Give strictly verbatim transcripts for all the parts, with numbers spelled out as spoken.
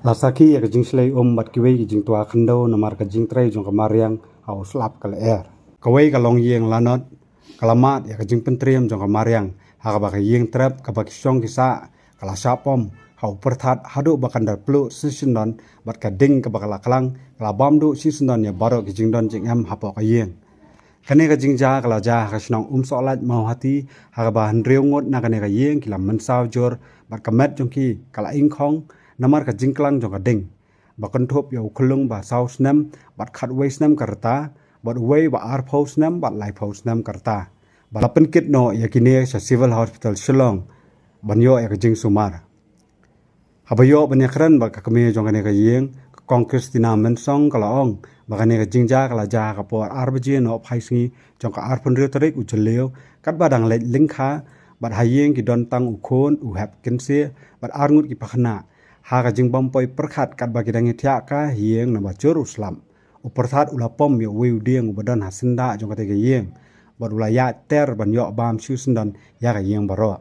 La sakhi ïa ka jingshlei um bad kiwei ki jingtwa khyndew namar ka jingtrei jong ka mariang ha u slap ka lyer. Kawei ka longïing lanot ka la mad ïa ka jingpyntriem jong ka mariang ha kaba ka ïing trep kaba ki shong ki sah ka la shah pom ha u pyrthat haduh ba kan da pluh shisyndon bad ka ding kaba ka la klang ka la bam duh shisyndon ïa baroh ki jingdon jingem hapoh ka ïing. Kane ka jingjia ka la jia ha ka shnong Umsohlait Mawhati ha kaba hynriew ngut na kane ka ïing ki la mynsaw jur bad ka met jong ki ka la ingkhong namar ka jingklang jong ka ding. Ba kynthup ïa u khyllung ba saw snem bad khatwei snem ka rta bad uwei ba arphew snem bad laiphew snem ka rta. Ba la pynkit noh ïa kine sha Civil Hospital Shillong ban ïoh ïa ka jingsumar. Haba ïoh ban ïakren bad ka kmie jong kane ka ïing, ka Kong Christina Mynsong ka la ong ba kane ka jingjia ka la jia ha ka por ar baje noh phai sngi jong ka arphew hynriew tarik u Jylliew, katba dang leit lyngkha bad ha ïing ki don tang u khun, u hep kynse bad arngut ki pakhynnah. Ha ka jingbym poi pyrkhat katba ki dang ïathiah ka ïing naba jur u slap, u pyrthat u la pom ïa uwei u dieng uba don ha syndah jong kata ka ïing bad u la ïaid ter ban ïoh bam shisyndon ïa ka ïing baroh.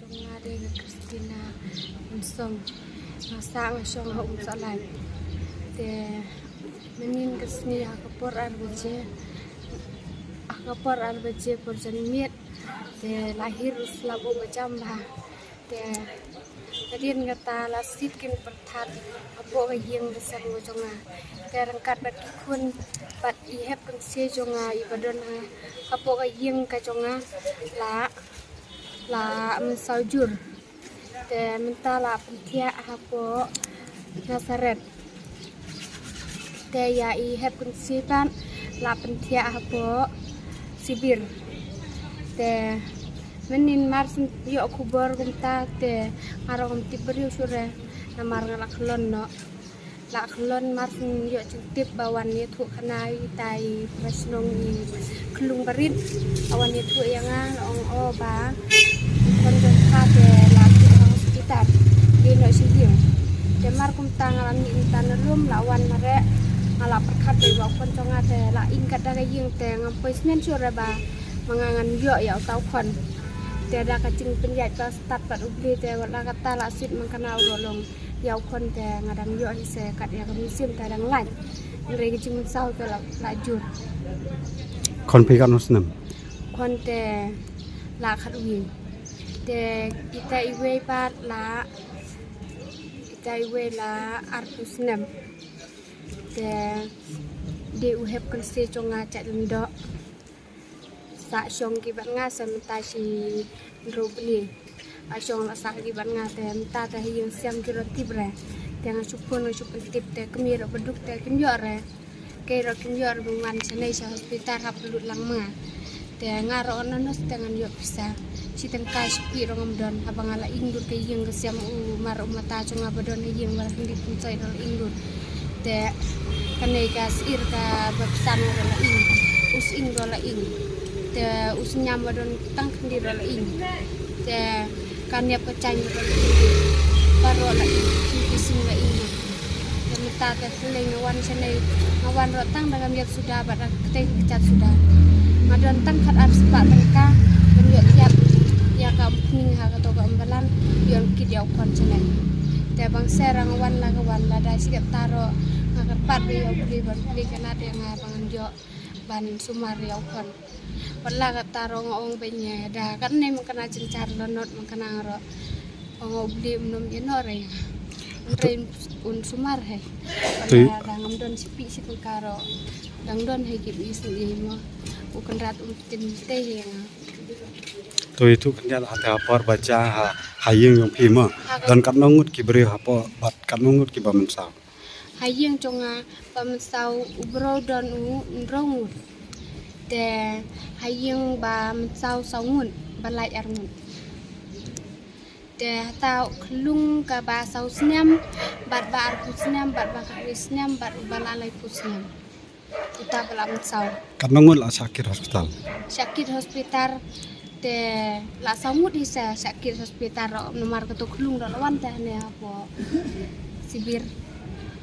Jong nga dei ka Christina Mynsong. Nga sah nga shong ha Umsohlait. Te mynnin ka sngi ha ka por ar baje, ha ka por ar baje por janmiet, te la hir u slap uba jam bha. Te hadien kata la sit kin pyrthat hapoh ka ïing ka sem ka jong nga. Te ryngkat bad ki khun bad i hep kynse jong nga iba don ha hapoh ka ïing ka jong nga la la mynsaw jur. Te mynta la pynthiah hapoh Nasaret. Te ïa i hep kynse pat la pynthiah hapoh Sibir. Te mynnin mar shu ïoh khubor kumta te nga ruh ngam tip briew shuh re namar nga la khlon noh. La khlon mar shu ïoh jingtip ba wan ïathuh khana ïa ita i para shnong i khyllung barit. Ba wan ïathuh ïa nga, la ong o ba u khun jong pha te la treh ha hospital, dei noh sha ïing. Te mar kumta nga la mih mynta na rum, la wan mareh, nga la pyrkhat ba u khun jong nga te la ing katda ka ïing te ngam poi snem shuh re ba ma nga ngan ïoh ïa uta u khun. Te da ka jingpynïaid ba stad bad U Blei te wat la katta la sit man kane u ruh long ïa u khun te nga dang ïoh hi se kat ïa ka mynsiem te dang lait. Hynrei ka jingmynsaw te la, la jur. Khun phi katno snem? Khun te la khatwei. Te ita iwei pat la, ita iwei la arphew snem. Te dei u hep kynse jong nga Jait Lyngdoh. Sah shong ki bad nga sa mynta shi hynriew bnai. Ba shong la sah ki bad nga te mynta te ha ïing sem ki ruh tip re. Te nga shu phone nga shu pyntip te kmie ruh ba duk te kim ïoh re. Kei ruh kim ïoh re ba wan shane sha hospital hap lut lang ma nga. Te nga ruh na nurse te ngan ïoh pisa shi tyngka shi phi ruh ngam don haba nga la ing lut ka ïing ka sem u mar u mata jong nga ba don ha ïing ba la khyndiat pynsoh ruh la ing lut. Te kane ka sir kaba pisa ruh la ing, u sying ruh la ing. Te u synñiam ba don tang khyndiat ruh la ing. Te ka niap ka jaiñ ruh la ing. Baroh la ing, shi pisa la ing. Te mynta te phi lei nga wan shane, nga wan ruh tang da ka miat suda bad da ka kyrteng kjat suda. Nga don tang khat ar spah tyngka ban ïoh thiah ïa ka umphniang ha kato ka umbalan, ïoh kit ïa u khun shane. Te bang shisha nga wan la ka wan lada shi katta ruh nga kyrpad ba ïa U Blei ban plie ka lad ïa nga ba ngan ïoh ban sumar ïa u khun. Wat la katta ruh nga ong ba ïa da katne man kane jynjar la not man kane ruh. Ong U Blei um nym ïeh noh re. Hynrei un sumar hi. Wat la da ngam don shi phi shi tyngka ruh. Dang don hi ki bih sngewbha mo. U Kynrad um tin te hi nga. To itu khyndiat ha ka por ba jia ha, ha ïing jong phi mo. Don katno ngut ki briew hapoh bad katno ngut kiba mynsaw? Ha ïing jong nga ba mynsaw u briew don u hynriew ngut. Te ha ïing ba mynsaw saw ngut, ba lait ar ngut. Te hata u khyllung kaba saw snem bad ba arphew snem bad ba khatwei snem bad uba la laiphew snem. Uta ba la mynsaw. Katno ngut la shah kit hospital? Shah kit hospital te la saw ngut hi sa shah kit hospital ruh namar kato khyllung ruh la wan te hane hapoh Sibir.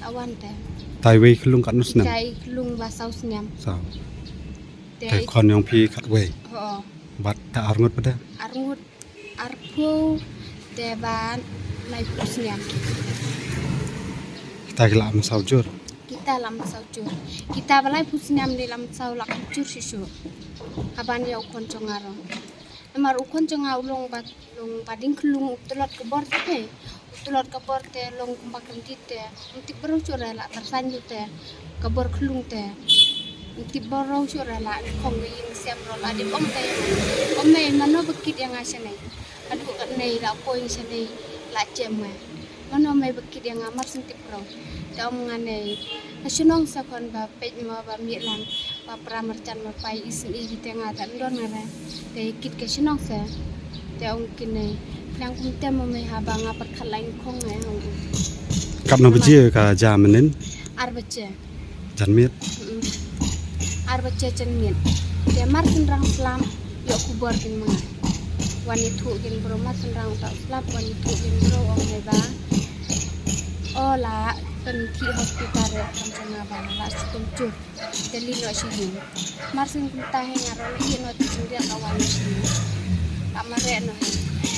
La wan te. Te iwei khyllung katno snem? Te i khyllung ba saw snem. Saw. Te te i khun jong phi khatwei. Ho. Bad te ar ngut pat de? Ar ngut arphew te ba laiphew snem. Ta ki la mynsaw jur. Kita la mynsaw jur. Kita ba laiphew snem de la mynsaw la kham jur shisha. Haba ïa u khon jong nga ruh. Namar u khon jong nga u long ba, long ba ding khlung, u tlot ka bor te. U tlot ka bor te long kumba kyndit te. Ym tip baroh shuh re la tyrsan te. Ka bor khlung te. Ym tip baroh shuh re la khong ka ïing sem ruh la dep ong te. Ong mei mano ba kit ïa nga shane. Haduh katne la poi shane la jem nga. Mano mei ba kit ïa nga mar shen tip ruh. Te ong nga ne ka shnong sa khon ba peit mo ba miet lang ba pra marjan ba pai isni hi te nga ta ndon nga re. Te kit ka shnong sa. Te ong kine lang kum te mo mei haba nga pyrkhat lang khong nga ong. Katno baje ka ja mynnin? Ar baje. Janmiet. Mm. Ar baje janmiet. Te mar shynrang slap ïoh khubor kin ma nga. Wan ïathuh kin bro mar shynrang uta u slap wan ïathuh kin bro ong mei ba. O la pynkhih hospital re kam jong nga ba la shu kumjur. Te leit noh sha ïing. Mar shen kumta hi nga ruh leit noh te jingriat ka wan noh sha ïing. Ka mareh noh hi.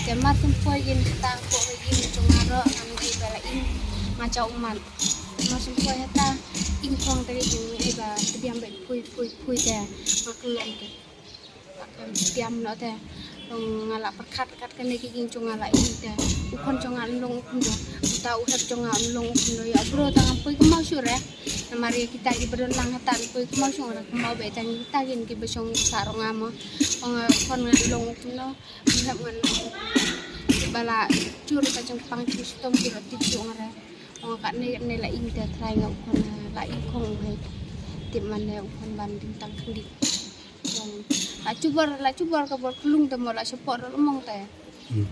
Te mar shen poi ïing kita ko ïing jong nga ruh ngam dei ba la ïing nga jaw ummat. Mar shen poi hata ïing khong te ïing ei ba te biang ba pui pui pui te nga kyllon te. Biang noh te. Long nga la pyrkhat kat kane ka ïing jong nga la ïing te. U khon jong nga long u kumno. Uta u hep jong nga long u kumno ïa bro ta ngam poi kynmaw shuh re. Namar ïa kita ki ba don lang hata ngam poi kynmaw shuh re kynmaw ba ïa kita ki ba shong sa rong nga mo. Ong u khon nga long u kumno. U hep nga long u kumno. Ba la jur ka jingpang jingshitom ki la tip shuh nga re. Ong katne katne la ïing te trai nga u khon la ïing khong u hei. Tip mane u khon ban ding tang khyndiat. Ong la jubor la jubor ka bor khlung te mo la shapor la mong te. Hmm.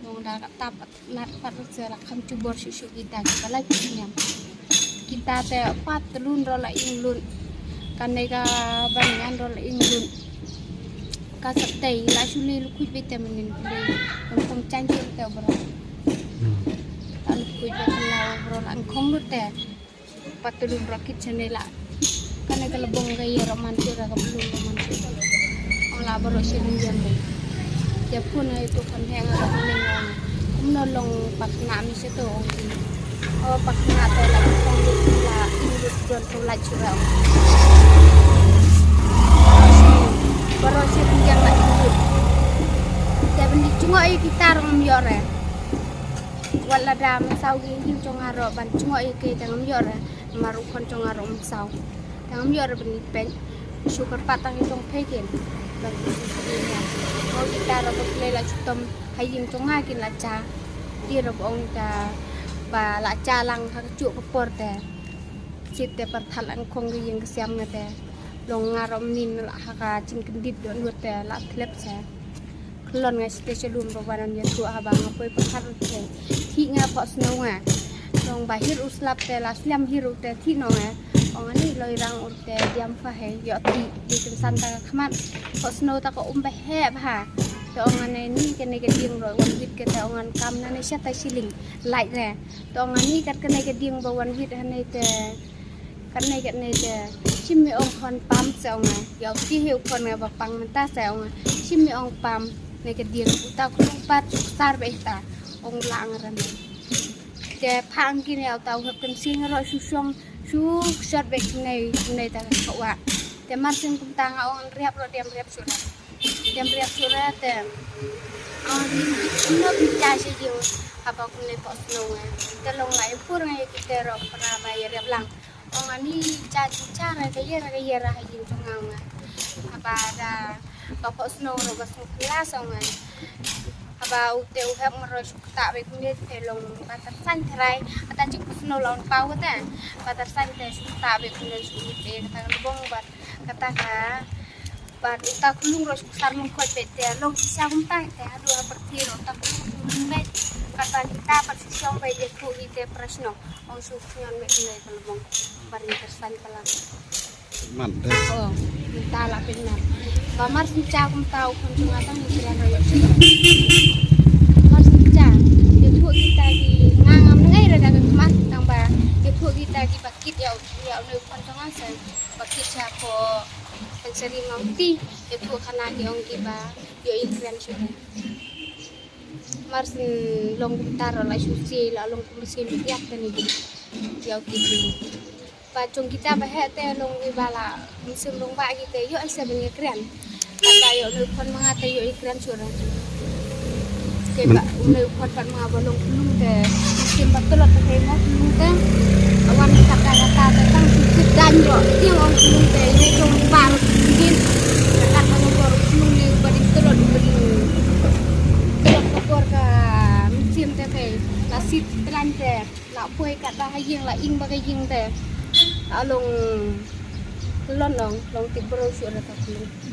Ong da ka tap nat pat se la kham jubor shu shu kita ki ba la ki niam. Kita te pat te lun ro la ïing lun. Kane ka ban ngan ro la ïing lun. Ka sat tei la shu le lu kuj bete menin le. Ong ong chan jur te bro. Hmm. Ka lu kuj bete la bro la ong khong lut te. Pat te lum rakit chane la. Kane ka la bong ka ïa ra man tu ra ka lum ra man tu. Ong la baro shi ring jam dei. Ïa phun ai tu kan heng ra kan ning ong. Kumno long pat na mi se tu ong ti. O pat na te la kong lu la in lu don tu la chura. Baro shi ring jam la in lu. Te bendi chungo ai kita rong mi ore. Wat lada mynsaw ki ïing jong nga ruh ban jngoh ïa ki te ngam ïoh re. Namar u khon jong nga ruh mynsaw te ngam ïoh re ban ïa peit. Shu kyrpad tang ïa jong phi kin ban ïa peit. Ko kita ruh ba khlei la shu tom ha ïing jong nga kin la cha. Ki ruh ba ong ta ba la cha lang ha ka juk ka por te. Chit te pyrthat lang khong ka ïing ka siam nga te. Long nga ruh mynnin la ha ka jingkyndit dohnud te la thlep se. Khlon nga site shalum ba wan ïathuh haba nga poi pyrkhat te. Thik nga phohsngew nga. Long ba hir u slap te la slem hir u te thik noh nga. Ong ani loi rang u te diam pha he ïoh thik di kynsan ta ka khmat. Phohsngew ta ka um ba heh bha. Te ong ani ni kane ka dieng ruh wan wit kata ong an kam nane sha ta shilling. Lait re. Te ong ani kat kane ka dieng ba wan wit hane te. Katne katne te shim mi ong khon pam se ong nga. Ïa u ti hi u khon nga ba pang mynta se ong nga. Shim mi ong pam ne ka dieng uta u khon pat sar ba ita ong la ang ran. Te phang kine uta u hep kan sing ro shu shong shu shot ba kine kine ta ka wa. Te mar sing kumta nga ong riap ro diam riap sura. Diam riap sura te ong ni no bi ta se ïa haba kine pok snow nga. Te long la ipur nga ïa kite ro para ba ïa riap lang. Ong ani cha cha ra ka ïa ra ka ïa ra ha ïing jong nga nga. Haba da ba pok snow ro ba snow klas ong nga. Haba u te u hep nga ro shu kata be kumne te long ba tar san trai ata chik pok snow la on pau te ba tar san te shu kata be kumne shu te kata ka bong ba kata ka Bad uta khunlung ruh shu ksar lyngkot beit te long shisha kumta te haduh ha pyrthei ruh uta khunlung shu ring beit. Kata kita pat shu shong beit ïathuh ïa te pra shnong. Ong shu khñiot beit ïa ka lymong. Bar ïa ka saiñ palat. Man de. Oh, mynta la pynman. Ba mar shu cha kumta u khun jong nga tang u kren ruh ïa shu. Mar shu cha ïathuh kita ki nga ngam ngai ra da ka khmat tang ba ïathuh kita ki ba kit ïa u ïa u khun jong nga sa. Ba kit sha ko Kan sari ma uti ïathuh khana ki ong ki ba ïoh ïa kren shuh. Mar sien long kumta ruh la shu sien, la long kum sien biang te ni ki. Ïa ki. Ba jong kita ba heh te long wi ba la mynsiem rangbah ki te ïoh ai se ban ïakren. Ba ïoh ne u khon ma nga te ïoh ïakren shuh re. Te ba u ne u khon pat ma nga ba long pynlong te mynsiem ba tlot te mo pynlong te. Awan kata kata te tang shu sit dan ro. Tiang ong pynlong te ne jong ba ro pynlong. Kata ka bor pynlong ne ba ding tlot ba ding. Tlot ka bor ka mynsiem te te la sit tlan te. La poi kata ha ïing la ing ba ka ïing te. La long lon long long tik bro shuh re ka pynlong.